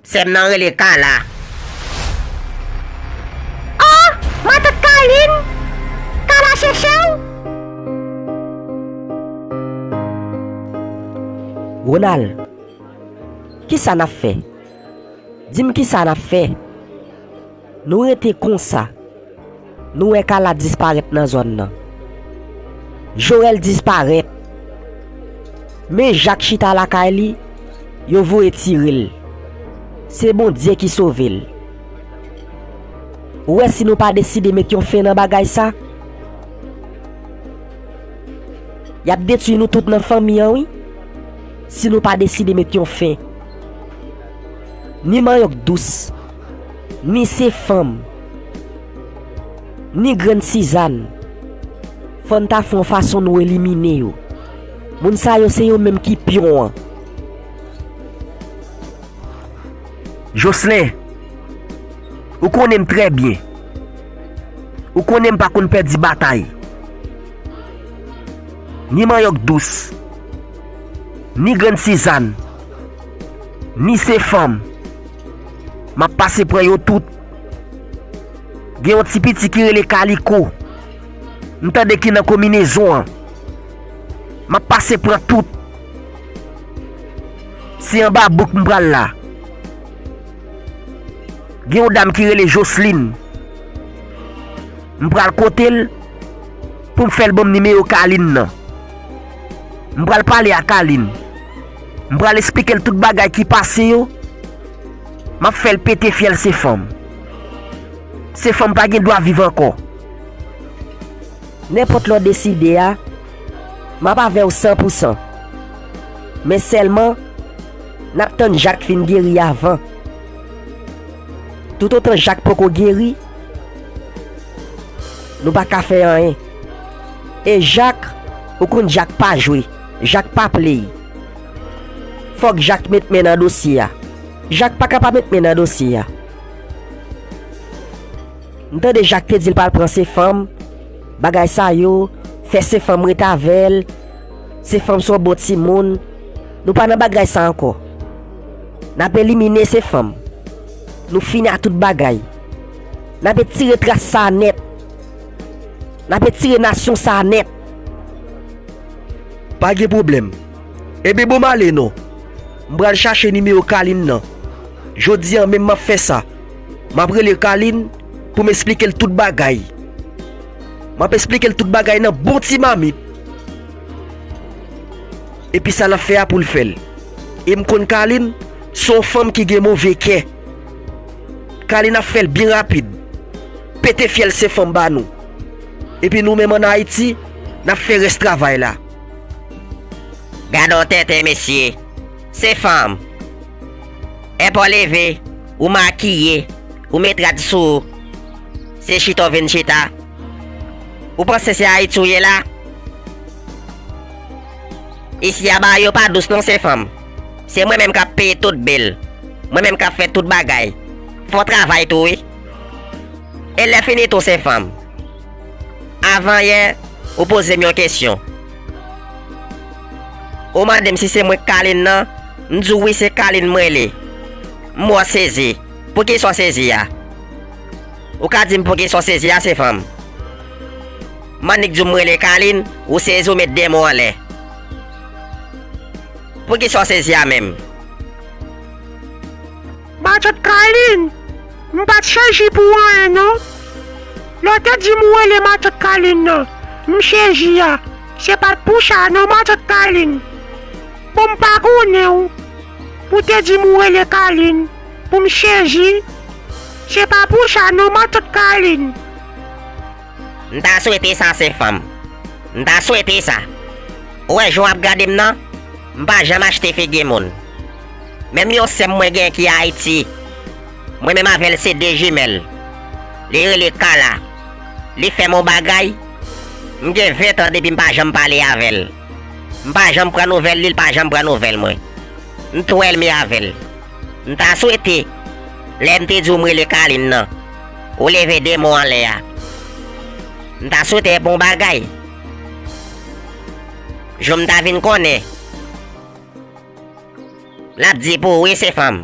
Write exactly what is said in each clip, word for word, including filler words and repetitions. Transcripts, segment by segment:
Sè m nan rele Kala. Oh, matant Kalin! Kala chèche w? Ronald, kisa n ap fè? Di m kisa n ap fè? Nou rete konsa. Nou wè Kala disparèt nan zòn nan. Jorèl disparèt. Men Jak chita lakay li, yo voye tire l. Se Bondye ki sove l. Ou wè si nou pa deside met yon fen nan bagay sa, y ap detwi nou tout nan fanmi an wi. Si nou pa deside met yon fen. Ni manyòk dous, ni se fanm, ni grenn sizàn. Fò n ta fè yon fason nou elimine yo. Moun sa yo se yo menm ki pyon an. Jocelyn, ou konnen m trè byen. Ou konnen m pa konn pèdi batay. Ni manyòk dous, ni grenn sizàn, ni se fanm. M ap pase pran yo tout. Gen yon ti piti ki rele Kaliko. M tande ki nan konminezon an. M ap pase pran tout. Se anba bouk m pral la. Gen yon dam ki rele Jocelyn. M pral kote l pou m fè l ban m nimewo Kalin nan. M pral pale a Kalin. M pral esplike l tout bagay ki pase yo. M ap fè l pete fyèl se fanm. Se fanm pa gen dwa viv ankò. Nenpòt lè w deside a, m ap avè w san pou san. Men sèlman, n ap tann Jak fin geri avan. Toutotan Jak poko geri, nou pa ka fè anyen. E Jak, ou konn Jak pa jwe, Jak pa play. Fòk Jak met men nan dosye a. Jak pa ka pa met men nan dosye a. M tande Jak te di l pral pran se fanm, bagay sa yo, fè se fanm ret avè l, se fanm se yon bon timoun. Nou pa nan bagay sa ankò. N ap elimine se fanm. Nou fini ak tout bagay. N ap etire tras sa nèt. N ap etire nasyon sa nèt. Pa gen pwoblèm. Ebyen bon m ale non. M pral chache nimewo Kalin nan. Jodi a menm m ap fè sa. M ap rele Kalin pou m esplike l tout bagay. M ap esplike l tout bagay nan bon ti mamit. Epi sa l ap fè a pou l fè l. E m konn Kalin se yon fanm ki gen move kè. Kalin ap fè l byen rapid. Pete fyèl se fanm ba nou. Epi nou menm ann Ayiti, n ap fè rès travay la. Gade yon tenten mesye. Se fanm. Enpò leve, ou makiye, ou met rad sou ou. Se chita w vin chita. Ou panse se Ayiti w ye la? Isi a bagay yo pa dous non se fanm. Se mwen menm k ap peye tout bil. Mwen menm k ap fè tout bagay. Fò w travay tou wi. E lè fini tou se fanm. Avan yè, ou poze m yon kesyon. Ou mande m si se mwen k Kalin nan, m di w wi se Kalin m rele. M wè w sezi. Poukisa w sezi a? Ou ka di m poukisa w sezi a se fanm? M annik di w m rele Kalin, ou sezi w met de mo anlè. Poukisa w sezi a menm? Matant Kalin, m pa t sezi pou anyen non. Lè w te di m ou rele matant Kalin nan, m sezi a. Se pa t pou sa non matant Kalin. Bon m pa konnen w pou te di m ou rele Kalin pou m sezi. Se pa pou sa non matant Kalin. M ta swete sa se fanm. M ta swete sa. Ou wè jan w ap gade m nan, m pa janm achte figi moun. Menm yon sè m mwen gen ki Ayiti, mwen menm avè l se de jimèl. Li rele Kala. Li fè m yon bagay, m gen ven tan depi m pa janm pale avè l. M pa janm pran nouvèl li, l pa janm pran nouvèl mwen. M twò ènmi avè l. M ta swete, lè m te di w m rele Kalin nan, ou leve de mo anlè a. M ta swete e bon bagay. Jou m ta vin konnen, l ap di pou ou wi se fanm.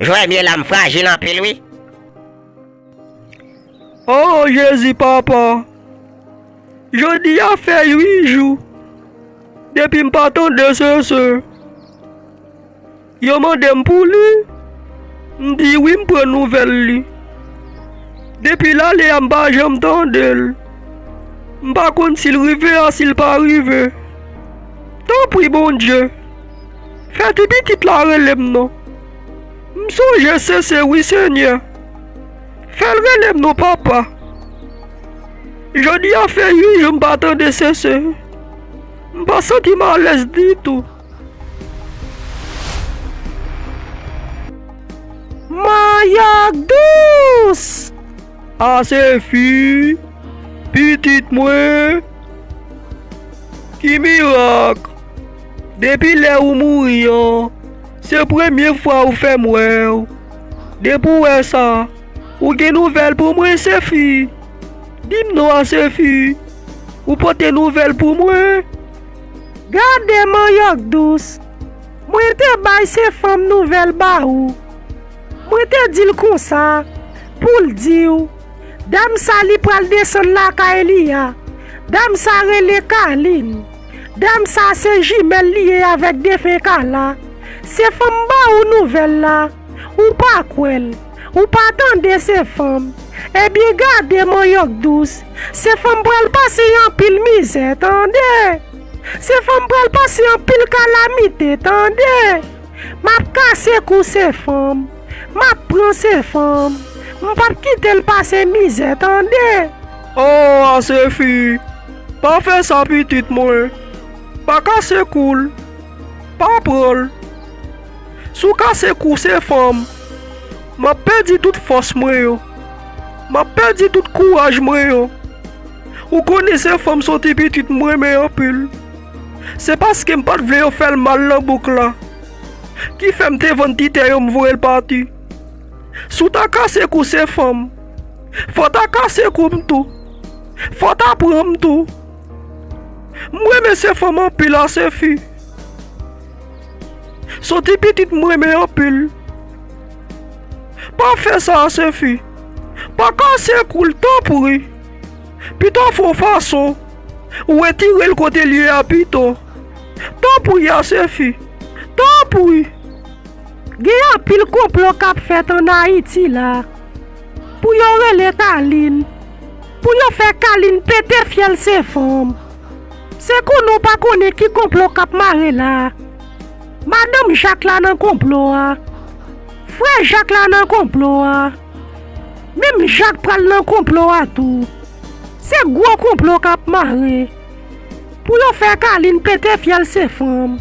Jwè byen la m frajil anpil wi. O Jezi papa, jodi a fè uit jou depi m pa tande Sese. Yo mande m pou li, m di wi m pran nouvèl li. Depi l ale a m pa janm tande l. M pa konn si l rive a si l pa rive. Tanpri Bondye, fè ti pitit la rele m non. M sonje Sese wi Senyè. Fè l rele m non papa. Jodi a fè uit jou m pa tande Sese. M pa santi m alèz ditou. Manyòk dous! Asefi, pitit mwen. Ki mirak! Depi lè ou mouri an, se premye fwa ou fè m wè w. Depi w wè sa, ou gen nouvèl pou mwen, Sefi? Di m non, Asefi. Ou pote nouvèl pou mwen? Gade manyòk dous, mwen te bay Sefanm nouvèl ba ou. Mwen te di l konsa, pou l di w, dam sa li pral desann lakay li a. Dam sa rele Kalin. Dam sa se jimèl li ye avèk defen Kala. Sefanm ba ou nouvèl la, ou pa kwè l. Ou pa tande Sefanm. Ebyen gade manyòk dous, Sefanm pral pase anpil mizè, tande. Sefanm pral pase anpil kalamite, tande. M ap kase kou Sefanm. M ap pran Sefanm. M p ap kite l pase mizè, tande. O, Asefi, pa fè sa pitit mwen. Pa kase kou l. Pa pran l. Si w kase kou Sefanm, m ap pèdi tout fòs mwen yo. M ap pèdi tout kouraj mwen yo. Ou konnen Sefanm se yon ti pitit m renmen anpil. Se paske m pa t vle yo fè l mal nan bouk la ki fè m te vann ti tè yo m voye l pati. Si w ta kase kou Sefanm, fò w ta kase kou m tou. Fò w ta pran m tou. M renmen Sefanm anpil, Asefi. Se yon ti pitit m renmen anpil. Pa fè sa, Asefi. Pa kase kou l, tanpri. Pito fè yon fason ou retire l kote l ye a pito. Tanpri, Asefi. Tanpri. Gen anpil konplo k ap fèt ann Ayiti la. Pou yo rele Kalin. Pou yo fè Kalin pete fyèl Sefanm. Se konnen w pa konnen ki konplo k ap mare la. Madanm Jak la nan konplo a. Frè Jak la nan konplo a. Menm Jak pral nan konplo a tou. Se gwo konplo k ap mare. Pou yo fè Kalin pete fyèl Sefanm.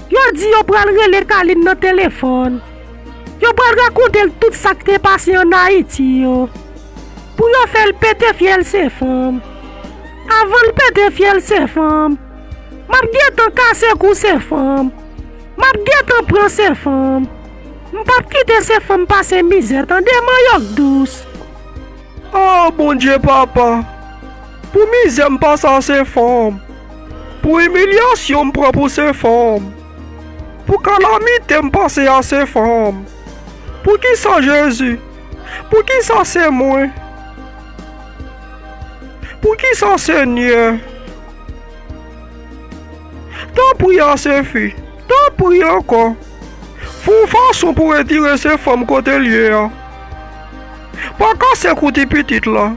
Yo di yo pral rele Kalin nan telefòn. Yo pral rakonte l tout sa k te pase ann Ayiti yo. Pou yo fè l pete fyèl Sefanm. Avan l pete fyèl Sefanm, m ap gentan kase kou Sefanm. M ap gentan pran Sefanm. M p ap kite Sefanm pase mizè, tande, manyòk dous. O Bondye Papa, pou mizè m pase a Sefanm, pou imilyasyon m pran pou Sefanm, pou kalamite m pase a Sefanm. Poukisa Jezi? Poukisa se mwen? Poukisa Senyè? Tanpri Asefi, tanpri ankò. Fè yon fason pou retire Sefanm kote l ye a. Pa kase kou ti pitit la.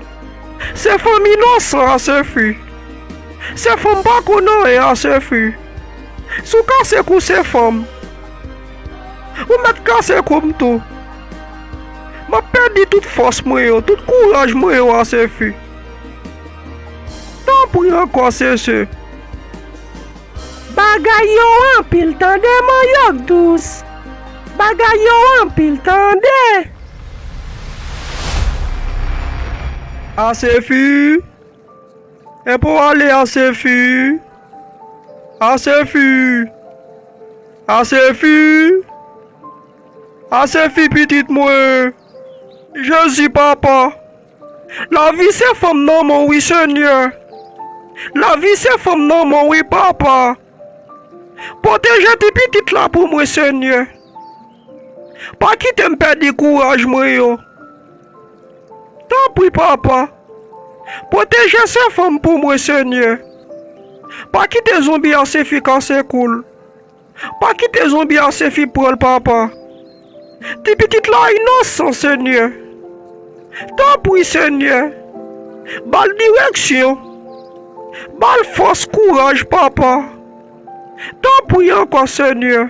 Sefanm inosan, Asefi. Sefanm pa konn anyen, Asefi. Si w kase kou Sefanm, ou mèt kase kou m tou. M ap pèdi tout fòs mwen yo, tout kouraj mwen yo, Asefi. Tanpri ankò, Sese. Bagay yo anpil, tande, manyòk dous. Bagay yo anpil, tande. Asefi. Enpo ale, Asefi. Asefi. Asefi. Asefi, pitit mwen. Jezi, Papa. Lavi Sefanm nan men w wi, Senyè. Lavi Sefanm nan men w wi, Papa. Pwoteje ti pitit la pou mwen, Senyè. Pa kite m pèdi kouraj mwen yo. Tanpri, Papa, pwoteje se fanm pou mwen, Senyè. Pa kite zonbi a se fi kase kou l. Pa kite zonbi a se fi pran l, Papa. Ti pitit la inosan, Senyè. Tanpri, Senyè, ba l direksyon. Ba l fòs, kouraj, Papa. Tanpri ankò, Senyè.